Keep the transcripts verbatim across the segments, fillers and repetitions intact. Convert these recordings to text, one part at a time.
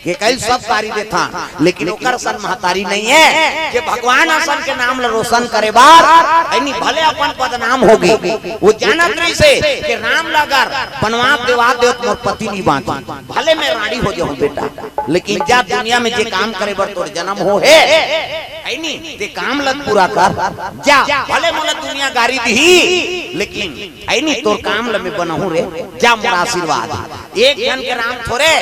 के कई सब गारी देथन, लेकिन ओकर असन महतारी नइ हे, के भगवान असन के नाम ल रोशन करे बर, अइनी भले अपन बदनाम होगे, वो जानत रहिस हे के राम ल अगर बनवास देवा देव त मोर पति नइ बाँचही, भले मैं रांड़ी हो जाहूँ बेटा, लेकिन जा दुनिया में जे काम करे बर तोर जनम होहे, अइनी ते काम ल पूरा कर, जा भले मोला दुनिया गारी दिही, लेकिन अइनी तोर काम ल मैं बनाहूँ रे, जा मोर आशीर्वाद। एक झन के राम थोरे,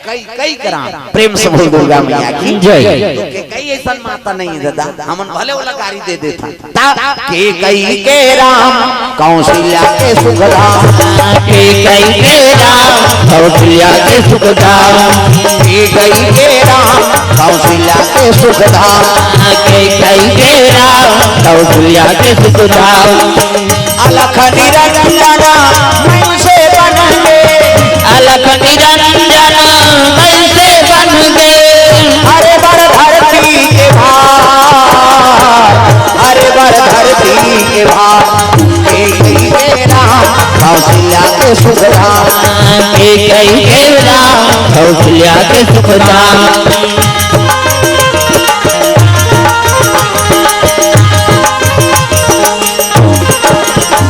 कई, कई के राम। प्रेम से बोल दुर्गा मैया की जय। तो के कई अइसन माता नइ हे दादा, हमन भले ओला गारी दे देथन। ता के कई के राम, कौशल्या के सुख धाम। के कई के राम, कौशल्या के सुख धाम। के कई के राम, कौशल्या के सुख धाम। के कई के राम, कौशल्या के सुख धाम। अलख निरंजन मन से बन गे। अलख निरंजन मन से बन गे। हर बर धरती के भार, हर बर धरती के भार। के कई के राम, कौशल्या के सुख धाम। के कई के राम, कौशल्या के सुख धाम।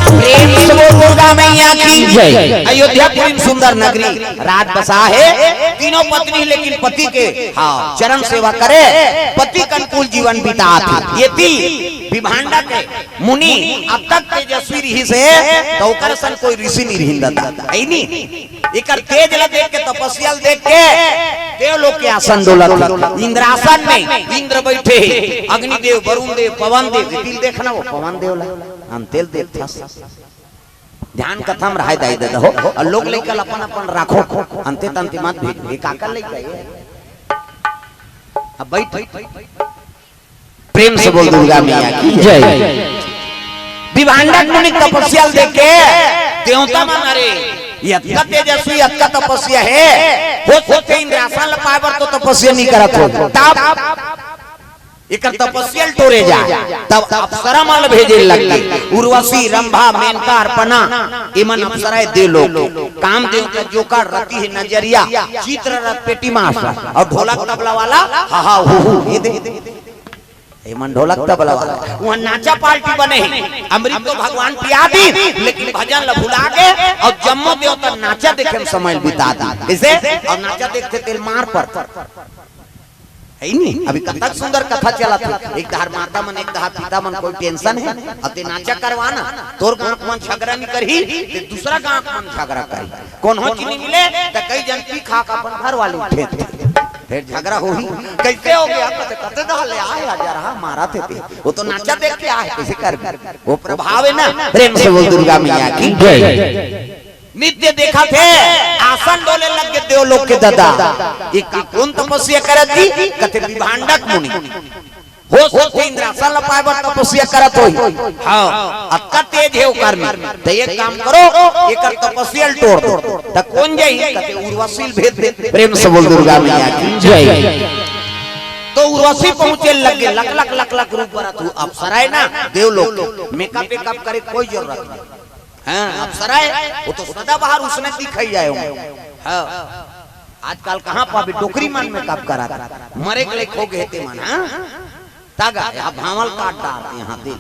प्रेम से बोल दुर्गा मैया की जय। अयोध्यापुरी म सुंदर नगरी, राज बसा हे, तीनों पत्नी, लेकिन पति के, हाँ, चरण सेवा करे, पति के अनुकूल जीवन बितात हे। ये ती विभांडक मुनि अतक तेजस्वी रिहिस हे, त ओकर सन कोई ऋषि नइ रिहिन दादा, अइनी? एकर तेज ल देख के, तपस्या ल देख के, देवलोक के आसन डोलत हे। इंद्रासन में इंद्र बइठे हे, अग्निदेव, वरुण देव, पवन देव, दिल देखना वो पवन देव ला, अंते ल देखथस। ध्यान कथा म रहय दाई ददा हो, अउ लोग लइका ल अपन अपन राखो, अंते तंते मत भेज, ये काकर लइका हे? अब बइठ। प्रेम से बोल दुर्गा मैया की जय। विभांडक मुनि तपस्या ल देख के देवता मन, अरे, ये अतका तेजस्वी, अतका तपस्या हे, हो सकथे इंद्रासन ल पाए बर तो तपस्या नइ करत हो। तब एकर तपस्या ल टोरे जाय, तब अप्सरा मन ल भेजे लग गे। उर्वशी, रंभा, मेनका, अर्पणा, एमन अप्सरा हे देवलोक के। कामदेव के जोकर, रति हे नजरिया, चित्ररथ, पेटीमास्टर, अउ ढोलक तबला वाला, हा हा हू हू, ये दे। एमन ढोलक तबला वाला। उहाँ नाचा पार्टी बने हे। अमृत तो भगवान पिया दीन, लेकिन भजन ल भुला गे, अउ जम्मो देवता नाचा देखे म समय ल बिता दीन। कइसे? अउ नाचा देखथे तेला मार परथे। हे नी? अभी कतक सुंदर कथा चलत हे। एक डहर माता मन, एक डहर पिता मन, कोई tension हे? अउ ते नाचा करवाना, तोर गाँव के मन झगरा नइ करही, ते दूसरा गाँव के मन झगरा करही। कोनो चीज नइ मिले, त कई झन पी खा के अपन घर वाले उठे थे। फेर झगरा होही, कइसे हो गे? कते, कते डहर ले आए, आ जा रहा, मारथे ते। वो तो नाचा देख के आए, कइसे करबे? वो प्रभाव हे ना, प्रेम से बोल दुर्गा मैया की जय। नित्य देखथे, आसन डोले लग गे देवलोक के ददा। ये कोन तपस्या करत जी? कथे विभांडक मुनि। हो सकथे इंद्रासन ल पाए बर तपस्या करत होही। हाँ, अतका तेज हे ओकर में। त एक काम करो, एकर तपस्या ल टोर दो। त कोन जाही? कथे उर्वशी ल भेज दे। प्रेम से बोल दुर्गा मैया की जय। तो उर्वशी पहुंचे लग गे, लक लक लक लक रूप बरत हे, अप्सरा हे ना, देवलोक। Makeup वेकअप करे कोई जरूरत नहीं। हाँ, अप्सरा हे, वो तो सदाबहार उसने दिखाई जाए होंगे। हाँ। आजकल कहाँ पाबे डोकरी मन makeup करत, मरे के लायक हो गे ते मन, हाँ? तगा, यहाँ भांवल काट डार, यहाँ दे।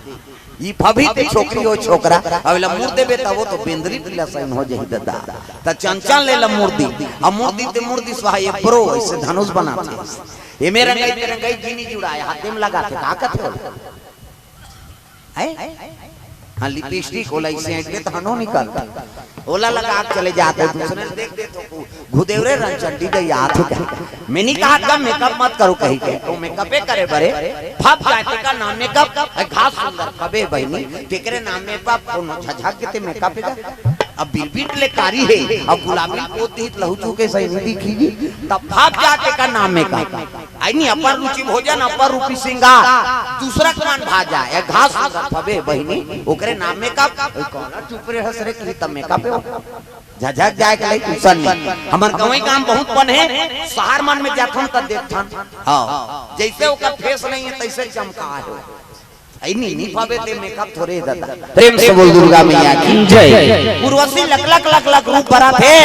ई फभी ते छोकरी हो छोकरा, अब एला मुड़ देबे त वो तो बेंदरी पीला सैन हो जाही ददा। त चंचल ले ला मुड़ दी, अब मुड़ दी ते मुड़ दी स्वाहा ये bro, ऐसे धनुष बनाथे। ये मेरा गई, तेरा गई जीनी जुड़ा है, हाथे में लगा थे, का कथे हो? हैं? हाँ, lipstick होला, इसे ऐंठ के तहनो निकल। ओला लगा के चले जाते, दूसरे से देख दे तो घुदेवरे रंचंडी गई आत हो कहीं। मैं नहीं कहा था makeup मत करो कहीं के, तो makeup ए करे बरे, फप जाते का नाम makeup, ए घास सुंदर फबे बहिनी, तेकरे नाम में बाप कोनो झझक के ते makeup का। अब बिरबिट ले कारी है, अब गुलाबी पोत दीत लहू चूके सही नहीं दिखी जी, तब फप जाते का नाम makeup। आई नी अपर रुचि भोजन, अपर रूपी श्रृंगार, दूसरा के मन भा जाए, ए घास सुंदर फबे बहिनी, ओकरे नाम makeup, ओई कौन चुप रे हंस रे की तब makeup है। झझक जाए के लई कुशन नहीं। हमर गंवई गांव बहुत बन है, शहर मन में जाथन त देखथन। हाँ, जैसे ओकर face नहीं है, तैसे चमका है। अई नी, नी पाबे ते मेकअप थोरे दादा। प्रेम से बोल दुर्गा मैया की जय। उर्वशी लख लख लख लख रूप बरत हे,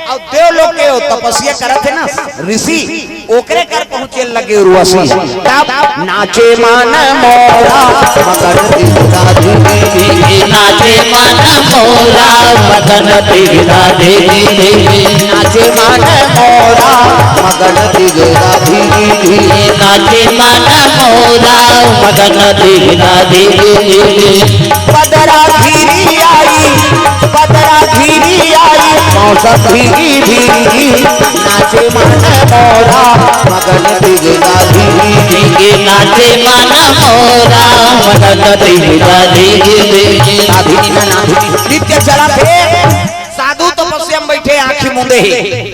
अउ देवलोक के ओ तपस्या करत हे ना ऋषि, ओकरे कर पहुँचे लगे उर्वशी। तब नाचे मन मोरा मगन दिगदादी, नाचे मन मोरा मगन दिगदादी, नाचे मन मोरा मगन दिगदादी, नाचे मन मोरा मगन दिगदादी। बदरा घिरी आई, बदरा घिरी आई, मौसम भीगी भीगी, नाचे मन मोरा मगन दिगदादी, नाचे मन मोरा मगन दिगदादी। अभी ना, ना, नृत्य चला थे। साधु तपस्या में बैठे, आँखी मूंदे हे,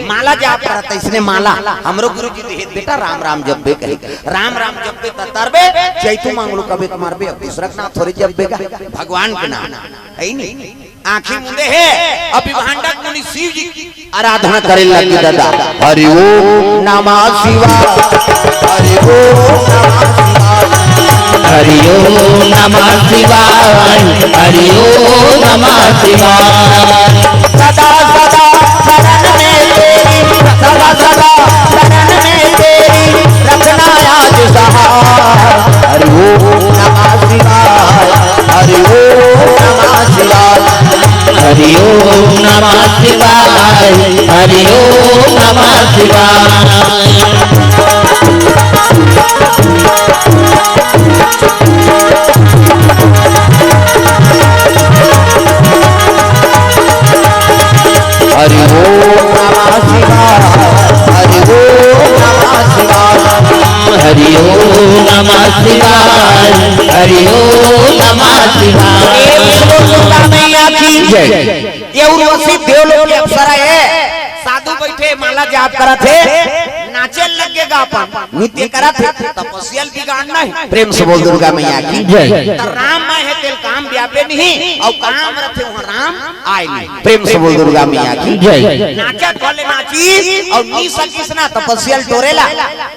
माला जाप करत हे, इसने माला हमरो गुरु जी दे हे, बेटा राम राम जपबे कहे, राम राम जपबे त तरबे, चैतू मांगलू कबे क मरबे, अब दूसरा के नाम थोरे जपबे का, भगवान के नाम, अई नी? आँखी मूंदे हे, अब विभांडक मुनि शिव जी की आराधना करे लगे दादा। हरि ओम नमः शिवाय, हरि ओम नमः शिवाय, हरि ओम नमः शिवाय, हरि ओम नमः शिवाय। सदा सदा शरण में तेरी, सदा सदा शरण में तेरी, रखना याद सहाय। हरि ओम नमः शिवाय, हरि ओम नमः शिवाय, हरि ओम नमः शिवाय, हरि ओम नमः शिवाय। हरि ओम नमः शिवाय, हरि ओम नमः शिवाय, हरि ओम नमः शिवाय, हरि ओम नमः शिवाय। प्रेम से बोल दुर्गा मैया की जय। ये उर्वशी देवलोक के अप्सरा हे, साधु बैठे माला जाप करत हे, नाचे लगेगा अपन नृत्य करत हे, तपस्या ल बिगाड़ना हे। प्रेम से बोल दुर्गा मैया की जय। त राम मैं हे तेल काम व्यापे नहीं, अउ काम रथे वहाँ राम आय नहीं। प्रेम से बोल दुर्गा मैया की जय। नाचत भले नाची, अउ नी सकिस ना तपस्या ल टोरेला,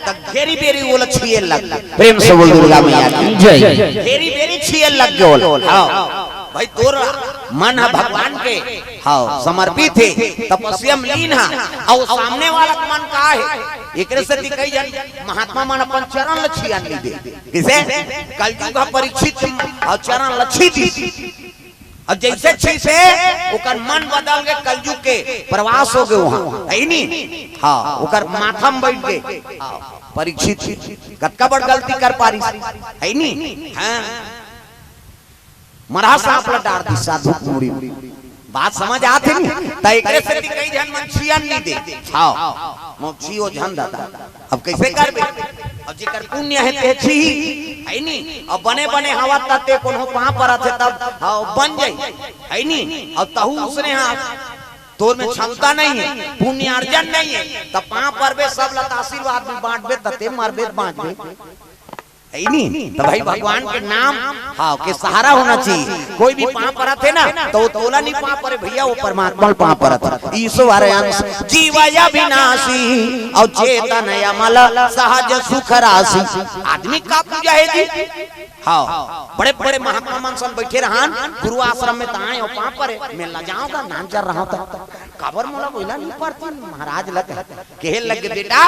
त घेरी बेरी ओला छुए लग। प्रेम से बोल दुर्गा मैया की जय। घेरी बेरी छुए लग गे ओला। हाँ। भाई तोर मन ह भगवान के, हाँ, समर्पित हे, तपस्या में लीन ह, अउ सामने वाला के मन का हे? एकरे सेती कई झन महात्मा मन अपन चरण ल छियन नी दे। किसे? कलयुग ह परीक्षित अउ चरण ल छी दिस। अउ जइसे छीसे, ओकर मन बदल गे, कलयुग के प्रवास हो गे वहाँ, अई नी? हाँ, ओकर माथा में बैठ गे। हाँ, परीक्षित कतका बड़ गलती कर पारिस, अई नी? हाँ। मरहा सांप ल डार दिस साधु के मुड़ी में। बात समझ आत हे नी? त एकरे सेती कई झन मन छियन नी दे। हाँ, मोर छियो झन दादा। अब कइसे करबे? अब जेकर पुण्य हे ते छीही, अई नी? अब बने बने हवा त ते कोनो पाँव परत हे तब, हाँ, बन जाई, अई नी? अब तहू उसने हाँ, तोर में क्षमता नहीं हे, पुण्य अर्जन नहीं हे, त पाँव परबे, सब ल त आशीर्वाद भी बांटबे, त ते मरबे त बांचबे। अई नी? त भाई भगवान के नाम, हाँ, के सहारा होना चाहिए। कोई भी पाँव परत हे ना, त ओ तोला नी पाँव परे भैया, ओ परमात्मा ल पाँव परत हे। ईश्वर अंश जीव अविनाशी, अउ चेतन अमल सहज सुख राशि। आदमी का पूजा हे जी? हाँ, बड़े बड़े महात्मा मन संग बैठे रहन, गुरु आश्रम में त आय अउ पाँव परे, मैं लजावँगा, नानचर रहँव त। काबर मोला ओइला नी परतिन, महाराज ल कहे लगे, बेटा,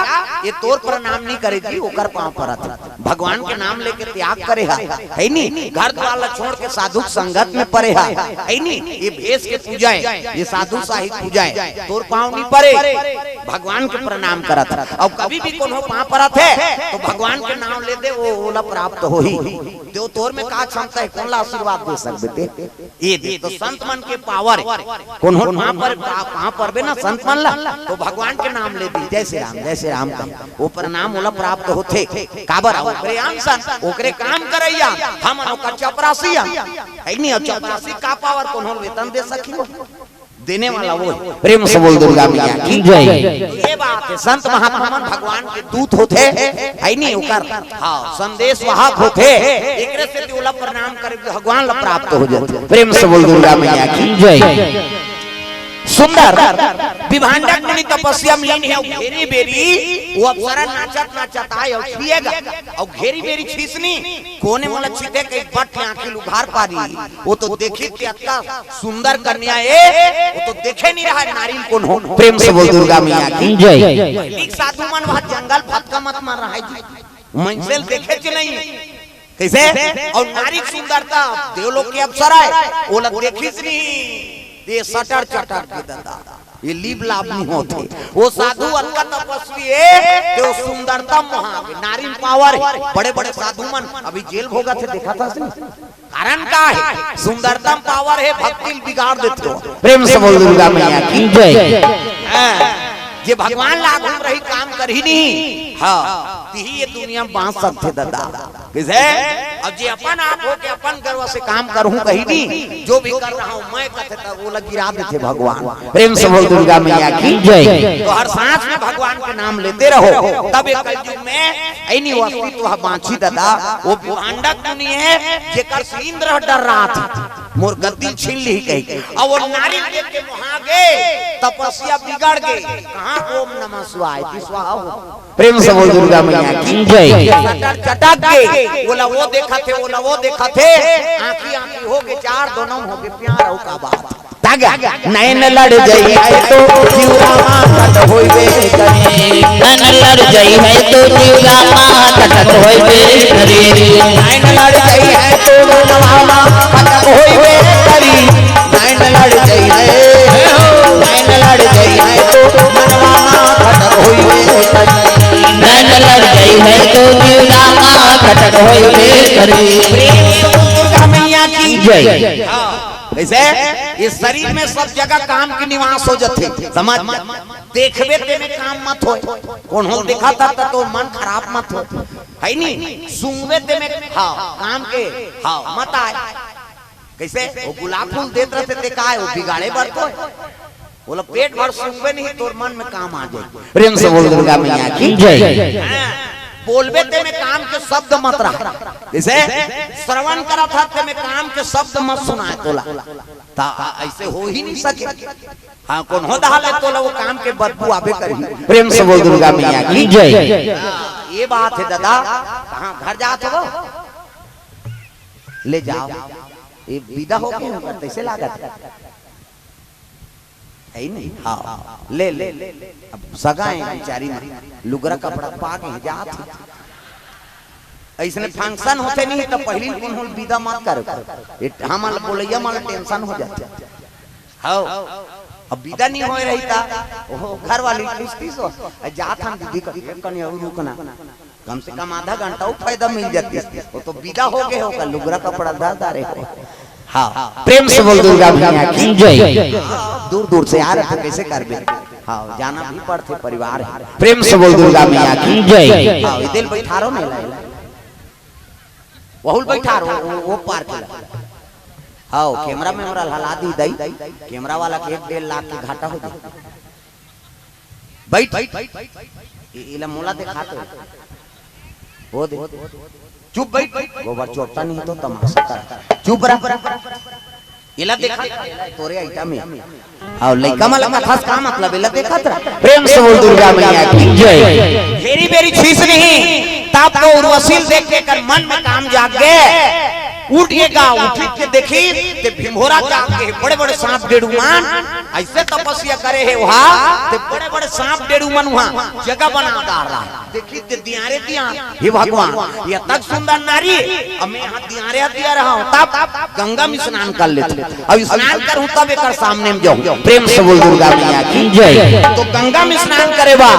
ये तोर प्रणाम नी करे जी, ओकर पाँव परत हे। भगवान के नाम लेके त्याग करे हे, अई नी? घर द्वार ल छोड़ के साधु के संगत में परे हे, अई नी? ये भेष के पूजा हे, ये साधु साहिब पूजा हे, तोर पाँव नी परे, भगवान के प्रणाम करत हे। अउ कभी भी कोनो पाँव परत हे, त भगवान के नाम ले दे, ओ ओला प्राप्त होही। त तोर में का क्षमता हे, कोन ला आशीर्वाद दे सकबे ते? ये दे तो संत मन के पावर हे। कोनो पाँव पर, पाँव परबे ना संत मन ला, त भगवान के नाम ले दी, जय श्री राम, जय श्री राम कही, ओ प्रणाम ओला प्राप्त होथे। काबर? ओकरे अंश, ओकरे काम करइया, हमन ओकर चपरासी हन, अई नी? अउ चपरासी का पावर, कोनो ल वेतन दे सकही? देने वाला वो हे। प्रेम से बोल दुर्गा मैया की जय। ये बात हे, संत महात्मा मन भगवान के दूत होथे, अई नी? ओकर, हाँ, संदेश वाहक होथे। एकरे सेती ओला प्रणाम करे, भगवान ला प्राप्त हो जाथे। प्रेम से बोल दुर्गा मैया की जय। सुंदर विभांडक मुनि तपस्या में लीन हे, अउ घेरी बेरी वो अप्सरा नाचत नाचत आय अउ छुएगा, अउ घेरी बेरी छीसनी, कोने मोला छीते कहि बट के आंखी ल उघार पारी। वो तो देखिस के अतका सुंदर कन्या ए, वो तो देखे नइ रहय नारी ल कोनो। प्रेम से बोल दुर्गा मैया की जय। पहिली के साधु मन वहां जंगल फतका मत मार रहय जी, मनसे ल देखेच नइ। कइसे? अउ नारी के सुंदरता, देवलोक के अप्सरा ए, ओला देखिस नहीं, ये सटर चटर के ददा, ये लीब लाभ नइ होथे। वो साधु अतका तपस्वी ए, ते वो सुंदरता मोहा गे, नारी म पावर हे। बड़े बड़े साधु मन अभी जेल भोगत हे, देखत हस नहीं? कारण का हे? सुंदरता म पावर हे, भक्ति ल बिगाड़ देथे। प्रेम से बोल दुर्गा मैया की जय। हाँ, जे भगवान ला आगू म रही काम करही नहीं, हाँ, तिही ये दुनिया म बांच सकथे ददा। कइसे? अउ जे अपन आप होके अपन गर्व से काम करहूं कही नहीं, जो भी कर रहा हूं मैं कथे, त ओला गिरा देथे भगवान। प्रेम से बोल दुर्गा मैया की जय। तो हर सांस में भगवान के नाम लेते रहो, तब ये कलयुग में ऐनी अस्तित्व ह बांची ददा। वो विभांडक मुनि हे, जेकर से इंद्र डर्राथे, मोर गद्दी छीन लिही कहि। अउ वो नारी देख के मोहा गे, तपस्या बिगड़ गे। कहां ओम नमः शिवाय, कि स्वाहा हो। प्रेम से बोल दुर्गा मैया की जय। सटर चटक गे, ओला वो देखथे, ओला वो देखथे, आंखी आंखी हो गे, चार दोनों हो गे, प्यार हो का बात। तागा, नैन लड़ जइहै तो जिउरा मा कट होइबे करी। नैन लड़ जइहै तो जिउरा मा कटक होइबे करी। नैन लड़ जइहै तो मनवा मा कटक होइबे करी। नैन लड़ जइहै, नैन लड़ जइहै तो मनवा मा कटक होइबे करी। नैन लड़ जइहै तो जिउरा मा कटक होइबे करी। प्रेम से बोल दुर्गा मैया की जय। हाँ, कइसे? ये शरीर में सब जगह काम के निवास हो जाथे। समझ? देखबे ते में काम मत होय। कोनो ल देखत हस त तोर मन खराब मत होय। है नी? सुंगबे ते में, हाँ, काम के, हाँ, मत आय। कइसे? वो गुलाब फूल देत रथे ते का हे, वो बिगाड़े बर तो हे। ओला पेट भर सुंगबे नहीं, तोर मन में काम आ जाय। प्रेम से बोल दुर्गा मैया की जय। हाँ, बोलबे ते में काम के शब्द मत रहा। कइसे? श्रवण करत हस ते में काम के शब्द मत सुनाय तोला। त अइसे हो ही नइ सके। हाँ, कोनो दहा ले तोला वो काम के बदबू आबे करही। प्रेम से बोल दुर्गा मैया की जय। हाँ, ये बात हे ददा। कहां घर जात हो? ले जाव। ये विदा हो गे हों, कइसे लागत हे? हे नहीं? हाँ, ले, ले। अब सगा हे बिचारी मन, लुगरा कपड़ा पा के जात हे। अइसने function होथे नहीं त पहिली कोनो ल विदा मत करे। ये हमन ल बोलइया मन ल tension हो जाथे। हाँ, अब विदा नइ होय रही त, ओहो, घर वाली पूछतिस, "अ, जात हन दीदी, कनिया अउ रुकना।" कम से कम आधा घंटा अउ फायदा मिल जातिस। वो तो विदा हो गे हों, लुगरा कपड़ा धर डारे हों। हाँ, प्रेम से बोल दुर्गा मैया की जय। दूर दूर से आ रहे तो कइसे करबे? हाँ, जाना भी पड़थे, परिवार हे। प्रेम से बोल दुर्गा मैया की जय। हाँ, इधर बैठा रहो नहीं ला, वहू ल बैठा रहो, वो, वो पार के ला। हाँ, camera memera हला दी दई, camera वाला के एक डेढ़ लाख के घाटा हो जाय। बैठ। ए-, एला मोला देखा तो। वो दे। चुप बैठ। गोबर चोट्टा नहीं तो तमाशा कर। चुप रह। एला देखा। तोरे item हे। अउ लइका मन ला कथस का मतलब, एला देखत रह। प्रेम से बोल दुर्गा मैया की जय। घेरी बेरी छीस नहीं, तब तो उर्वशी ल देख के एकर मन में काम जाग गे। उठ गे गा, उठ के देखिस, ते भिंभोरा जाग गे, बड़े-बड़े सांप डेड़ू मन, अइसे तपस्या करे हे उहां, ते बड़े-बड़े सांप डेड़ू मन उहां जगह बना डार रहा। देखिस ते दियारे दियार, हे भगवान, ये तक सुंदर नारी, अब मैं इहां दियारे दियार हूं, तब गंगा में स्नान कर लेथंव। अब स्नान करहूं तब एकर सामने में जाहूं। प्रेम से बोल दुर्गा मैया की जय। तो गंगा में स्नान करे बर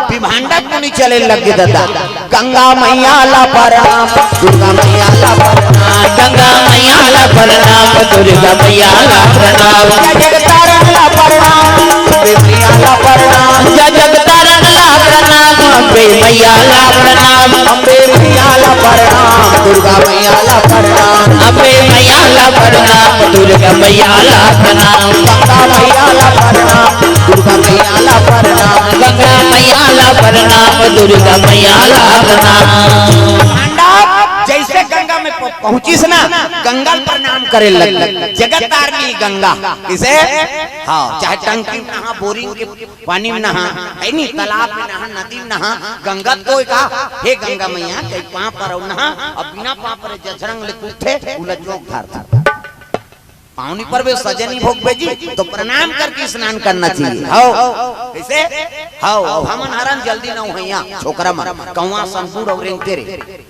विभांडक मुनि चले लगे ददा। गंगा मैया ला प्रणाम, दुर्गा मैया ला प्रणाम। गंगा मैया ला प्रणाम, दुर्गा मैया ला प्रणाम। जय जगतारण ला प्रणाम, अम्बे मैया ला प्रणाम। जय जगतारण ला प्रणाम, अम्बे मैया ला प्रणाम। अम्बे मैया ला प्रणाम, दुर्गा मैया ला प्रणाम। अम्बे मैया ला प्रणाम, दुर्गा मैया ला प्रणाम। गंगा मैया ला प्रणाम, दुर्गा मैया ला प्रणाम। गंगा मैया ला प्रणाम, दुर्गा मैया ला प्रणाम। पांडव जैसे गंगा में पहुंचिस ना, गंगा ल प्रणाम करे लग, जगत तारनी गंगा। किसे? हाँ, चाहे टंकी में नहा, बोरिंग के पानी में नहा, है नी, तालाब में नहा, नदी में नहा, गंगा तो का, हे गंगा मैया, कई पाँव पर नहा, अब बिना पाँव पर जछरंग ले कूदथे, उला जोंक धरथे। पाँव नी परबे, सजा नी भोगबे जी, तो प्रणाम करके स्नान करना चाहिए। हव, कैसे? हव, अब हमन हरन जल्दी नहइया, छोकरा मन, कौवा सन बूढ़ अउ रेंगते रे।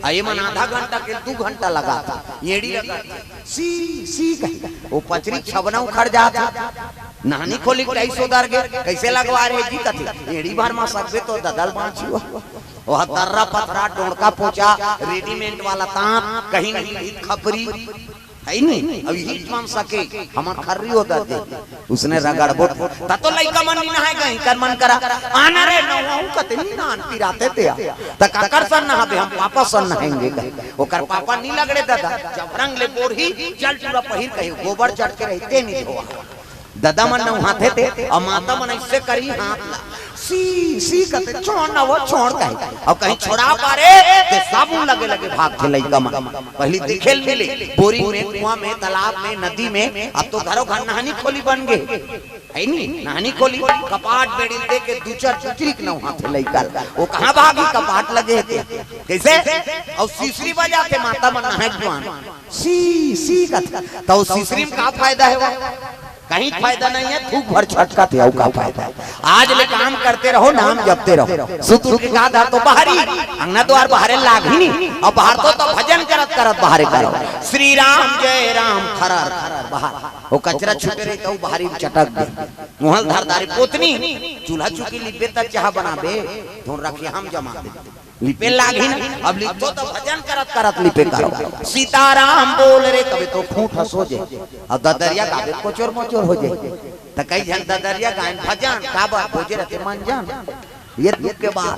आ ये मन आधा घंटा के दू घंटा लगाथे, एड़ी रगड़थे, सी, सी कही, वो पचरी छबना उखड़ जाथे। नहानी खोली के टाइस ओदर गे, कैसे लगवा रहे जी कथे, एड़ी भर मा सकबे तो ददा ल बाँचही। वो दर्रा पथरा, डोंड़का पोचा, रेडीमेड वाला तांत, कहीं नहीं खपरी, है नी? अब यही मन सके, हमर खर्री ओदर दे। उसने रगड़बो, त तो लइका मन नी नहाय गे, कर मन करा, आना रे, नहाऊं कते नी नहान, पिराथे ते आ। त काकर सन नहाबे, हम पापा सन नहाएंगे कहे। ओकर पापा नी लगड़े ददा, जब रंग ले बोरही, जल टूरा पहिर कहे, गोबर चट के रहिते नी धोवा। ददा मन नहाथे ते, अउ माता मन अइसे करही हाथ ला। सी, सी कथे, छोड़ ना वो, छोड़ कहे। अउ कहीं छोड़ा पारे, ते साबुन लगे लगे भागथे लइका मन। पहिली देखे ल मिले, बोरिंग में, कुआं में, तालाब में, नदी में, अब तो घरो घर नहानी खोली बन गे। है नी? नहानी खोली, कपाट बेड़ी ल दे के दू चार चुचरी के नहाथे लइका ल। वो कहाँ भागही, कपाट लगे हे ते। कैसे? अउ सिसरी बजाथे माता मन नहाय के जुआन। सी, सी कथे। त वो सिसरी में का फायदा हे वो? कहीं फायदा नहीं है, थूक भर छटकथे, अउ का फायदा? आज ले काम करते रहो, नाम जपते रहो। सुत उठ के का धर तो बाहरी, अंगना द्वार बाहरे लागही नी, अउ बाहर तो, तो भजन करत करत बाहरे करो। श्री राम जय राम खरर खरर बाहर, वो कचरा छूटे रही तो बाहरी चटक दे। मुहल धर दारी पोतनी, चूल्हा चुकी लिपबे त चाह बनाबे, धुन रखे हम जमा दे। लिपे लागही ना, अब लिपो तो भजन करत करत लिपे करो। सीताराम बोल रे, कबे तो खूंट हंसो जे। अब ददरिया गाबे कोचोर मोचोर हो जे। त कई झन ददरिया गायन भजन, काबर बोजे रहते मंजन। ये दुख के बात।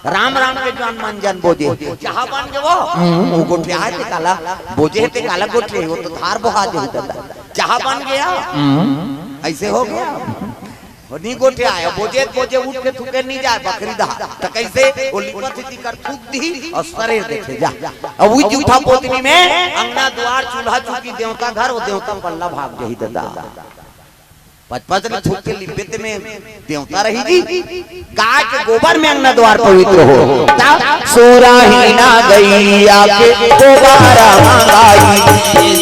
राम राम के जान मंजन बोजे। चाह बन गे वो, हम्म, वो गोठियाय ते काला, बोजे हे ते काला गोठियाही, वो तो धार बोहा जे ददा। चाह बन गया, हम्म, ऐसे हो गया। वो नी गोठियाय, बोजे, बोजे उठ के थूके नी जाय, बखरी दहा। त कैसे? वो लिपत ही तिकर थूक दी अउ सरेर देथे जा। अब वो जूठा पोतनी में अंगना द्वार, चूल्हा चुकी, देवता घर, वो देवता पल्ला भाग जाही ददा। पचपच ले थूक के लिपे ते में देवता रही जी। गाय के गोबर में अंगना द्वार पवित्र हो। तब सुरहीन गैया के गोबर मंगाई।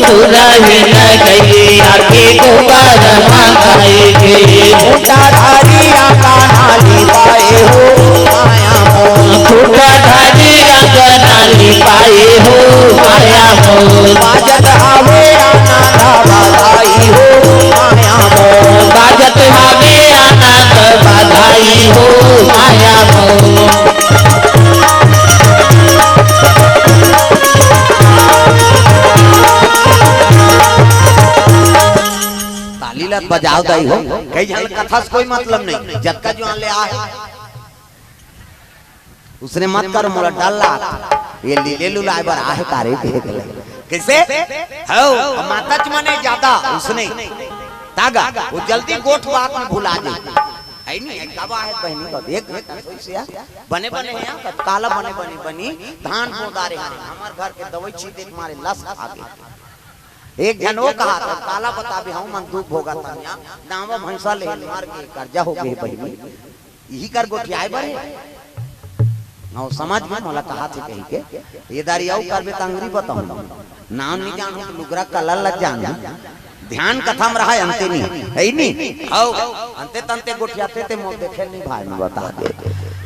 सुरहीन गैया के गोबर मंगाई के। खूंटा धारी अंगना लिपाए हो माया मोर। खूंटा धारी अंगना लिपाए हो माया मोर। बाजत हवे आनंद बधाई हो माया मोर। बाजत हवे आनंद बधाई हो माया मोर। ताली ला बजाव दाई हो। कई झन कथा से कोई मतलब नहीं, जतका जुआन ले आहे। उसने मत कर, मोला डर लाग। ये लीले लुलाय बर आहे का रे, कहे के लगे। कैसे? हव, माताच मने ज्यादा उसने। तागा, वो जल्दी गोठ बात में भुला जाय। है नी, है कब आहे बहिनी का? एक घंटा सोई से आ। बने बने हे यार, काला बने बने बनी, धान बोदा रहे हैं। हमर घर के दवाई छीटे के मारे लस खा गे। एक झन वो कहा था, काला बताबे, हम मन दुख भोगत हन या, दावा भैंसा ले मर गे, कर्जा हो गे बहिनी। इही कर गोठियाय बर हे। अउ समझ में मोला कहा थे कही के, ये दारी अउ करबे त अंगरी बताहूं। नाम नी जानहूं त लुगरा कलर लग जानहूं। ध्यान कथा में रहा, अंते नी। है नी? हव, अंते तंते गोठियाथे ते मोर देखे नी भाई, मैं बता दे।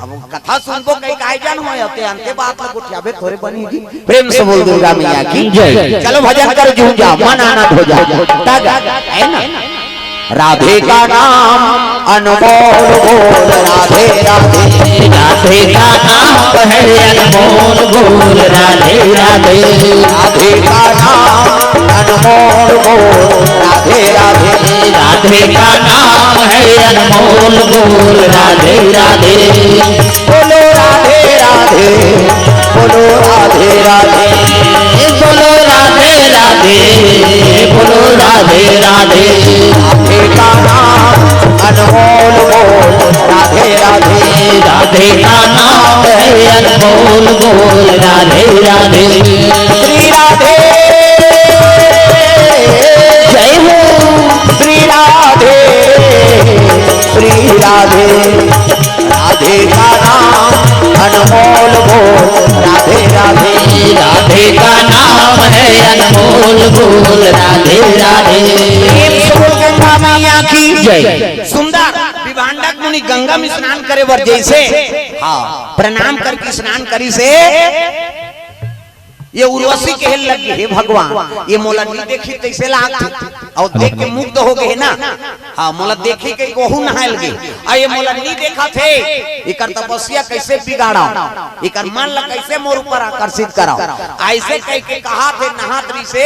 अब वो कथा सुनबो कई काय जान होय, ते अंते बात ला गोठियाबे थोरे बनी जी। प्रेम से बोल दुर्गा मैया की जय। चलो भजन कर जूझ जा, मन आनंद हो जा। तब, है ना? राधे का नाम अनमोल बोल, राधे राधे। राधे का नाम है अनमोल बोल, राधे राधे। राधे का नाम अनमोल बोल, राधे राधे। राधे का नाम है अनमोल बोल, राधे राधे। बोलो राधे राधे, बोलो राधे राधे। बोलो राधे राधे, बोलो राधे राधे। राधे का नाम अनमोल बोल, राधे राधे। राधे का नाम है अनमोल बोल राधे राधे। श्री राधे। जय हो। श्री राधे। श्री राधे। राधे का नाम अनमोल बोल राधे राधे। राधे का नाम है अनमोल बोल राधे राधे। प्रेम से बोल गंगा मैया की जय। सुंदर विभांडक मुनि गंगा में स्नान करे बर जैसे, हाँ, प्रणाम करके स्नान करी से ये उर्वशी कहे लगी, "हे भगवान, ये मोला नहीं देखी तैसे लागथे, और देख के मुग्ध हो गए ना, हाँ, मोला देखी के वहू नहाय लगे, और ये मोला नहीं देखा थे, एकर तपस्या कैसे बिगाड़ा, एकर मन ला कैसे मोर ऊपर आकर्षित करा।" ऐसे कह के कहा थे नहात रही से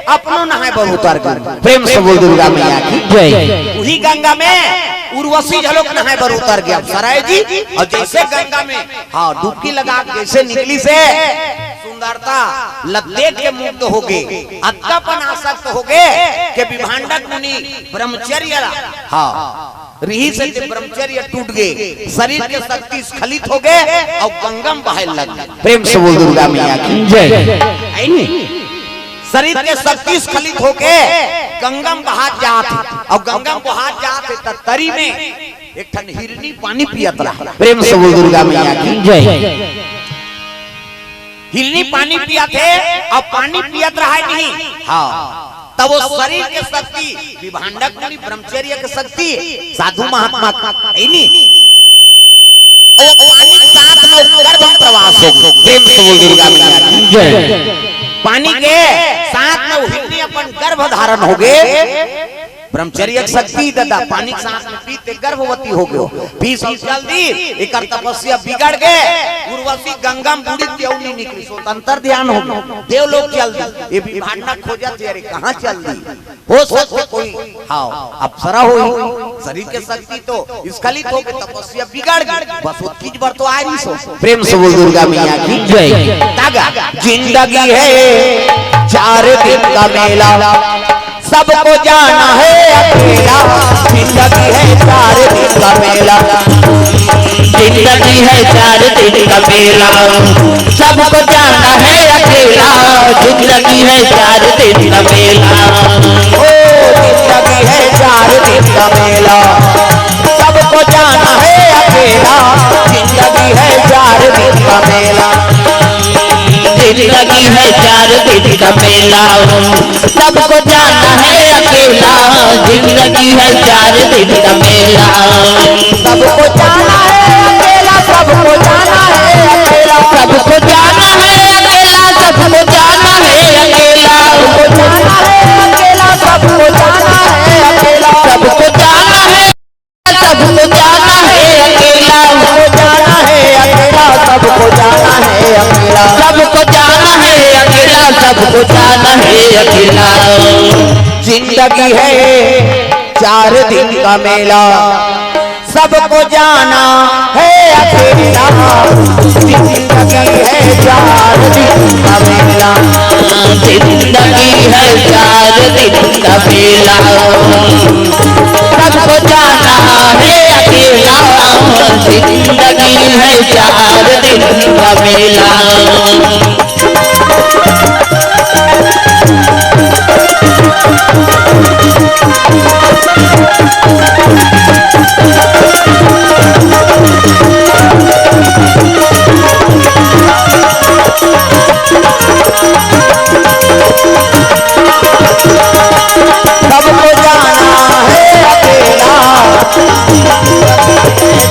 अपनो नहाय बर उतर गए। प्रेम से बोल दुर्गा मैया की जय। वही गंगा में उर्वशी झलोक नहाय बर उतर गया, सराय जी, और जैसे गंगा में, हाँ, डुबकी लगा के जैसे निकली से सुंदरता ला देख के मुग्ध हो गए, अतका पन आसक्त हो गए कि विभांडक मुनि ब्रह्मचर्य ला, हाँ, रही से ते ब्रह्मचर्य टूट गए, शरीर के शक्ति स्खलित हो गए और गंगा में बहाय लग गए। प्रेम से बोल दुर्गा मैया की जय। है नी? शरीर के शक्ति स्खलित होके गंगा में बहात जात हे, और गंगा में बहात जात हे त तरी में एक ठन हिरनी पानी पियत रहा। प्रेम से बोल दुर्गा मैया की जय। हिरनी पानी पियत हे, और पानी पियत रहा है नहीं, हाँ, तब वो शरीर के शक्ति, विभांडक मुनि ब्रह्मचर्य के शक्ति, साधु महात्मा का, है नी? वो पानी के साथ में गर्भ में प्रवास हो गया। प्रेम से बोल दुर्गा मैया की जय। पानी के साथ में वो हिरनी अपन गर्भ धारण हो गए। ब्रह्मचर्य के शक्ति दादा, पानी के साथ में पी ते गर्भवती हो गयो, पी सब चल दी, एकर तपस्या बिगड़ गए, उर्वशी गंगा में बूड़ी ते अउ नहीं निकली, सो अंतर ध्यान हो गयो, देवलोक चल दी। ये विभांडक खोजत हे, अरे कहाँ चल दी? हो सकथे कोई, हाँ, अप्सरा होही, शरीर के शक्ति तो स्खलित हो गई, तपस्या बिगड़ गई, बस वो चीज बर तो आ रही सो। प्रेम से बोल दुर्गा मैया की जय। तागा, जिंदगी है चार दिन का मेला, सबको जाना है अकेला, जिंदगी है चार दिन का मेला। जिंदगी है चार दिन का मेला, सबको जाना है अकेला, जिंदगी है चार दिन का मेला। ओ, जिंदगी है चार दिन का मेला, सबको जाना है अकेला, जिंदगी है चार दिन का मेला। जिंदगी है चार दिन का मेला, सबको जाना है अकेला, जिंदगी है चार दिन का मेला। सबको जाना है अकेला, सबको जाना है अकेला, सबको जाना है अकेला, सबको जाना है अकेला, सबको जाना है अकेला, सबको जाना है अकेला, सबको जाना है, सबको जाना है अकेला, सबको जाना है अकेला, सबको जाना है अकेला, सबको जाना है अकेला, सबको जाना है अकेला। जिंदगी है चार दिन का मेला, सबको जाना है अकेला, जिंदगी है चार दिन का मेला। जिंदगी है चार दिन का मेला, सबको जाना है अकेला, जिंदगी है चार दिन का मेला। सबको जाना है अकेला,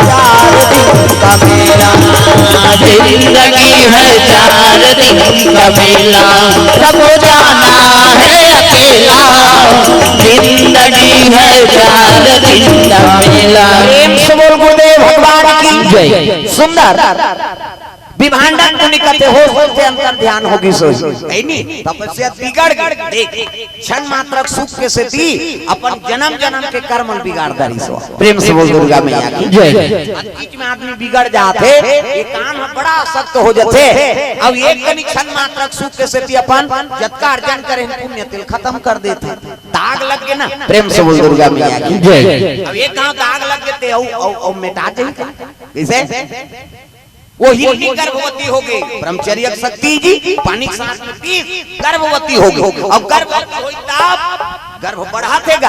चार दिन का मेला। जिंदगी है चार दिन का मेला, सबको जाना है अकेला। जिंदगी है चार दिन का मेला। प्रेम से बोल गुरुदेव भगवान की जय। सुंदर विभांडक मुनि कथे हो सकथे अंतर ध्यान होगी सो। है नी? तपस्या बिगड़ गई। देख, क्षण मात्र सुख के सेती अपन जन्म जन्म के कर्म ल बिगाड़ डारी सो। प्रेम से बोल दुर्गा मैया की जय। बीच में आदमी बिगड़ जाथे, ये काम ह बड़ा सख्त हो जाथे। अब एक कनी क्षण मात्र सुख के सेती अपन जतका अर्जन करे पुण्य तेल खत्म कर देथे। दाग लग गए ना, प्रेम से बोल दुर्गा मैया की जय। अब एक गांव दाग लग गए ते, औ, औ, औ मेटा जाही का? कैसे? वो हिरनी गर्भवती हो गई। ब्रह्मचर्य शक्ति जी, पानी के सांस में पीस, गर्भवती हो गई। अब गर्भवती होई तब गर्भ बढ़ाथे गा।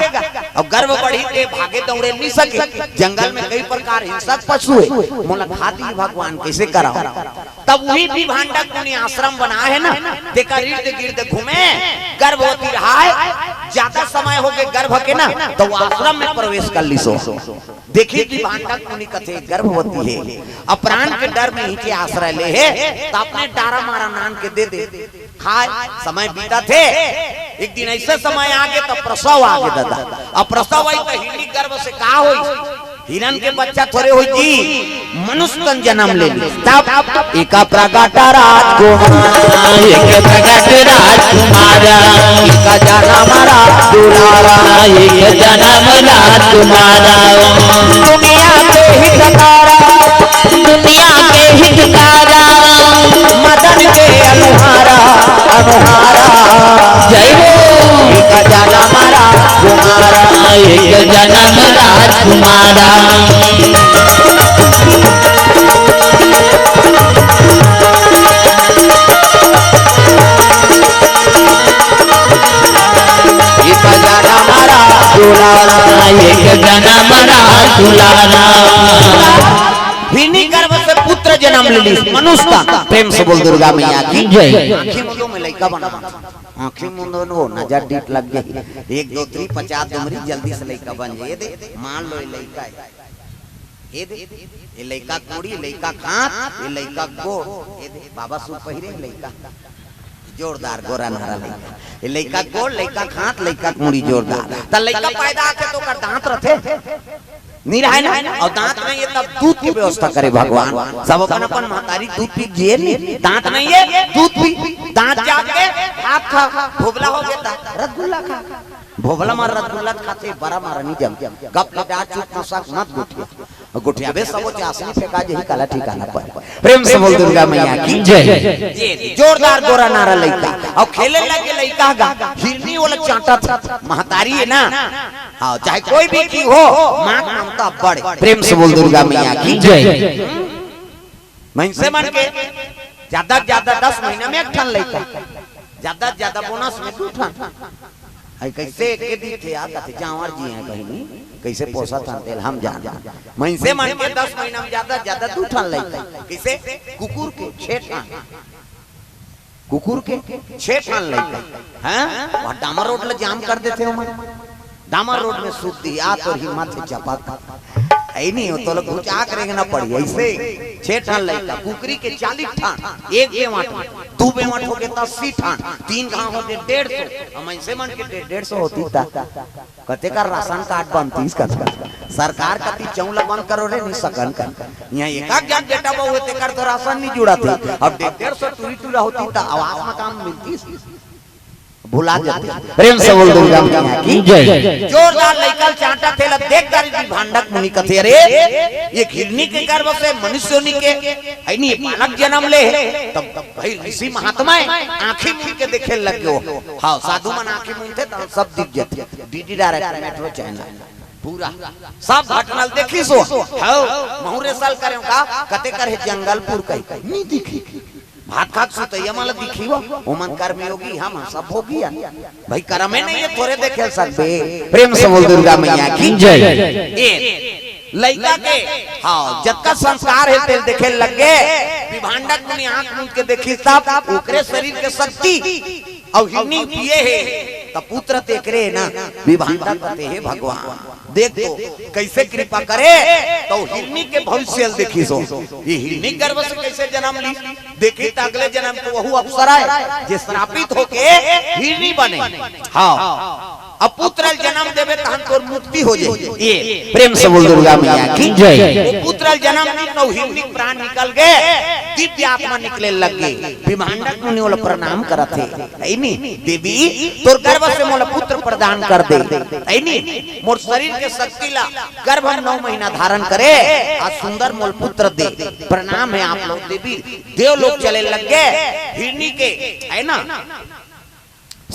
अब गर्भ बढ़ी ते भागे दौड़े नहीं सके। जंगल में कई प्रकार हिंसक पशु हे, मोला खा दी भगवान, कैसे कराओ? तब वही विभांडक मुनि आश्रम बना हे ना, तेकर इर्द गिर्द घूमे, गर्भवती रहाय, ज्यादा समय हो गए गर्भ के ना, तो वो आश्रम में प्रवेश कर ली सो। देखी विभांडक मुनि कथे गर्भवती हे, अउ प्राण के डर में इचे आश्रय ले हे, त अपने डारा मारा नान के दे दे, खाय। समय बीतत हे, एक दिन ऐसे समय आगे त प्रसव आगे दादा, अब प्रसव आई त हिरनी गर्भ से का होई? हिरन के बच्चा थोरे होई जी, मनुष्य तन जन्म ले ली। तब एका प्रगट राजकुमार, एक प्रगट राजकुमार, एक जन्म राज दुलारा, एक जन्म राजकुमार। दुनिया के हितकारा, दुनिया के हितकारा, मदन के अनुहारा, अनुहारा। जय हो। एक जन्म राजकुमारा, एक जन्म राजकुमारा। एक जन्म राजकुमारा, एक जन्म राजकुमारा। हिरनी गर्भ से पुत्र जन्म ले ली, मनुष्य तन। प्रेम से बोल दुर्गा मैया की जय। आँखी मुंदो में लइका बना, आँखी मुंदो में वो नजर डीठ लग गई, एक दो तीन पचास दुमरी जल्दी से लइका बन जाए। ये दे, मान लो ये लइका है, ये दे, ये लइका कोड़ी, लइका खात, ये लइका गोड़, ये दे, बाबा सूट पहिरे लइका, जोरदार गोरा नारा लइका, ये लइका गोड़, लइका खात, लइका कोड़ी जोरदार। त लइका पैदा आके तो ओकर दांत रथे, नहीं रहे ना, अउ दांत नहीं है तब दूध के व्यवस्था करे भगवान। सब अपन अपन महतारी दूध पी जिए नहीं, दांत नहीं है दूध पी, दांत जाके भात खा, भोबला हो गया था रसगुल्ला खा, भोबला मार रसगुल्ला खाते बड़ा मारा नहीं जम, गप के डांट चुप मसाक मत गोठिया, गोठियाबे सबो चासनी फेंका जही काला ठिकाना पर। प्रेम से बोल दुर्गा मैया की जय। ये जोरदार गोरा नारा लइका, अउ खेले लगे लइका गा, हिरनी वाला चांटा था, महतारी है ना, हाँ, चाहे कोई भी चीज हो, माँ के ममता बड़े। प्रेम से बोल दुर्गा मैया की जय। मनसे मन के ज्यादा से ज्यादा दस महीना में एक ठन लइका, ज्यादा से ज्यादा बोनस में दू ठन। आई कैसे एके दिखे आ कथे जांवर जी हैं बहिनी, कैसे पोसत हन तेल हम जान। मनसे मन के दस महीना में ज्यादा से ज्यादा दू ठन लइका, कैसे कुकुर के छह ठन। कुकुर के छह ठन लइका, हैं? वहाँ डामर रोड ल जाम कर देथे ओमन। डामर रोड में सूत दिही, आ तोर हिम्मत हे चपक। ऐ नहीं हो, तो लोग घुचा के रेंगना पड़ी, ऐसे छह ठन लइका, कुकरी के चालीस ठन, एक बेवाट में, दू बेवाट हो गए त अस्सी ठन, तीन घाव हो गए डेढ़ सौ, हम ऐसे मन के डेढ़, डेढ़ सौ होती त कतेक राशन कार्ड बनतीस कथे। सरकार कति चौं ल बंद करो रे, नहीं सकन कर। यहाँ एक आध जन बेटा बहू हे, तेकर तो राशन नहीं जुड़त हे। अब डेढ़, डेढ़ सौ टूरी टूरा होती त आवास मकान मिलतीस, भुला जाते। प्रेम से बोल दुर्गा मैया की जय। जोरदार लइका ल चांटा थे ल देख दारी जी भांडक मुनि कथे, अरे, ये हिरनी के गर्भ से मनुष्य होनी के, है नहीं, ये बालक जन्म ले हे। तब, तब भाई ऋषि महात्मा है, आंखें मूंद के देखे लग गयो। हाँ, साधु मन आंखें मूंदथे त सब दिख जाते। डीडी डायरेक्ट मेट्रो चैनल पूरा सब घटना ल देखिस हो। हव, महूं रे साल करे का, कते कर हे जंगलपुर कही, नहीं दिखी। भात खात सुतैया मन ल दिखी हो, ओमन कर्मयोगी, हम सब भोगी हन। भाई करमे नहीं हे, थोरे देखे ल सकबे। प्रेम से बोल दुर्गा मैया की जय। ए, लइका के, हाँ, जतका संस्कार हे तेल देखे लग गे। विभांडक मुनि आंख मूंद के देखिस तब ओकरे शरीर के शक्ति अउ हिरनी पिए हे, त पुत्र तेकरे ना, विभांडक कथे हे भगवान। देख तो, कैसे कृपा करे, त हिरनी के भविष्य ल देखिस हो। ये हिरनी गर्भ से कैसे जन्म ली? देखी त अगले जन्म के वहू अप्सरा हे, जे श्रापित होके हिरनी बने। हाँ, अब पुत्र ल जन्म देबे तहन तोर मुक्ति हो जाए। ये प्रेम से बोल दुर्गा मैया की जय। वो पुत्र ल जन्म दी त हिरनी प्राण निकल गे, दिव्य आत्मा निकले लग गे। विभांडक मुनि ओला प्रणाम करत हे, है नी? देवी, तोर गर्भ से मोला पुत्र प्रदान कर दे, है नी? मोर शरीर के शक्ति ला गर्भ में नौ महीना धारण करे, आज सुंदर मोल पुत्र दे। प्रणाम हे आप लोग देवी। देव लोग चले लग गे, हिरनी के, है ना?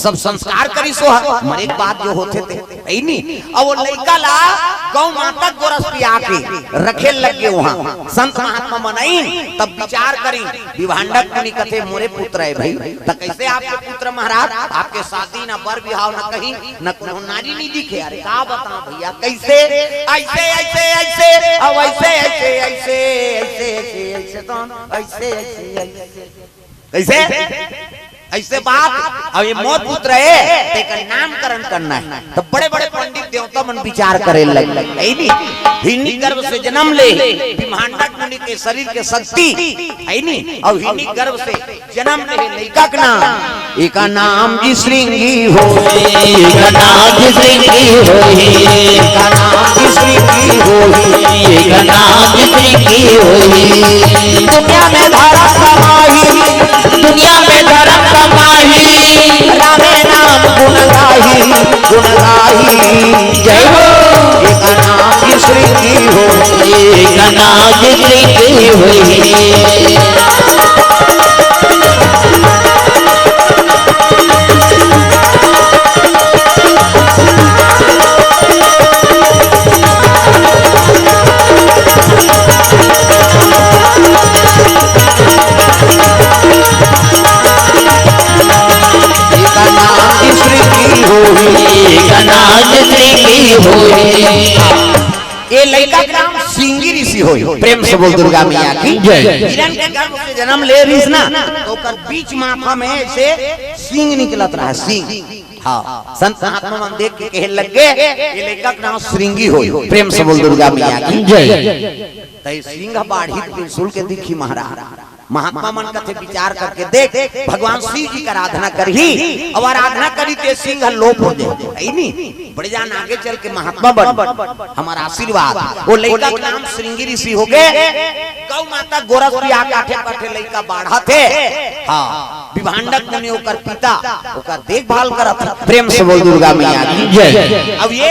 सब संस्कार करिस ओह, मरे के बाद जो होथे ते, हे नी? अउ वो लइका ला गौ माता गोरस पिया के रखे लग गे उहाँ। संत महात्मा मन आइन, तब विचार करिन। विभांडक मुनि कथे, "मोरे पुत्र हे भई, त कइसे आपके पुत्र महाराज? आपके शादी न बर बिहाव न कहीं, न कोनो नारी नी दिखे।" अरे का बतावंव भइया, कइसे? अइसे, अइसे, अइसे, अउ अइसे, अइसे, अइसे, अइसे, अइसे, अइसे, तो अइसे, अइसे, अइसे। कइसे? अइसे बात, अब ये मोर पुत्र हे, तेकर नामकरण करना हे। त बड़े-बड़े पंडित देवता मन विचार करे लगे, हे नी? हिरणी गर्भ से जनम ले, विभांडक मुनि के शरीर के शक्ति, हे नी? अउ हिरणी गर्भ से जनम ले लइका के नाम, एकर नाम जी श्रृंगी होही, एकर नाम जी श्रृंगी होही, एकर नाम जी श्रृंगी होही, एकर नाम जी श्रृंगी होही। दुनिया में धरम कमाही, दुनिया में धरम कमाही, रामे नाम गुण गाही, गुण गाही। जय हो। एकर नाम जी श्रृंगी होही, एकर नाम जी श्रृंगी होही। एकर नाम जी श्रृंगी होही, एकर नाम जी श्रृंगी होही। ये लइका के नाम श्रृंगी ऋषि होही। प्रेम से बोल दुर्गा मैया की जय। हिरण के गर्भ से जनम ले रहिस ना, त ओकर बीच माथा में अइसे सींग निकलत रहा, सींग। हाँ, संत महात्मा मन देख के कहे लग गे, "ये लइका के नाम श्रृंगी होही।" प्रेम से बोल दुर्गा मैया की जय। त ये सींग बाढ़ही त त्रिशूल के दिखही महाराज। महात्मा मन कथे विचार करके देख, भगवान शिव जी के आराधना करही, अउ आराधना करही ते सींग लोप हो जाही, हे नी? बड़े जान आगे चल के महात्मा बन, हमर आशीर्वाद। वो लइका के नाम श्रृंगी ऋषि होगे। गौ माता गोरस पिया के आठे पाठे लइका बाढ़त हे। हाँ, विभांडक मुनि ओकर पिता, ओकर देखभाल करत हे। प्रेम से बोल दुर्गा मैया की जय। अब ये